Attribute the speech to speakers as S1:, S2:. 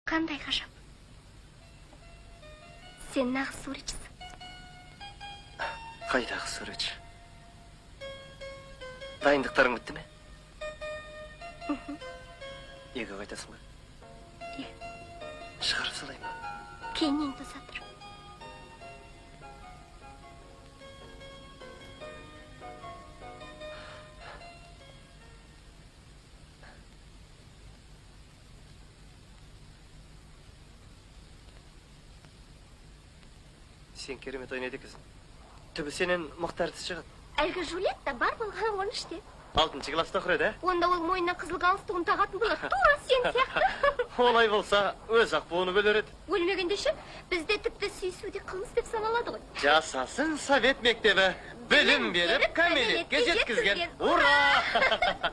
S1: Қандай ғажап. Сен нағыз суретшісің.
S2: Қайдағы суретші? Дайындықтарың бітті ме? Үйге қайтасың ба?
S1: Иә.
S2: Шығарып салайын ба?
S1: Кейіннен тоса тұр.
S2: Сен керемет ойнайды екенсің. Түбі сенен мықты әртіс шығады.
S1: Әлгі Жулетта бар болғаны 13-те.
S2: 6 класста оқыр еді, ә?
S1: Онда ол мойнына қызыл галстугын тағатын болады. Тура сен сияқты.
S2: Олай болса, өз ақ буынып өлер еді.
S1: Өлмегенде ше, бізде тіпті сүйісу де қылмыс деп саналады ғой.
S2: Жасасын совет мектебі, білім беріп, кәмелетке жеткізген. Ура!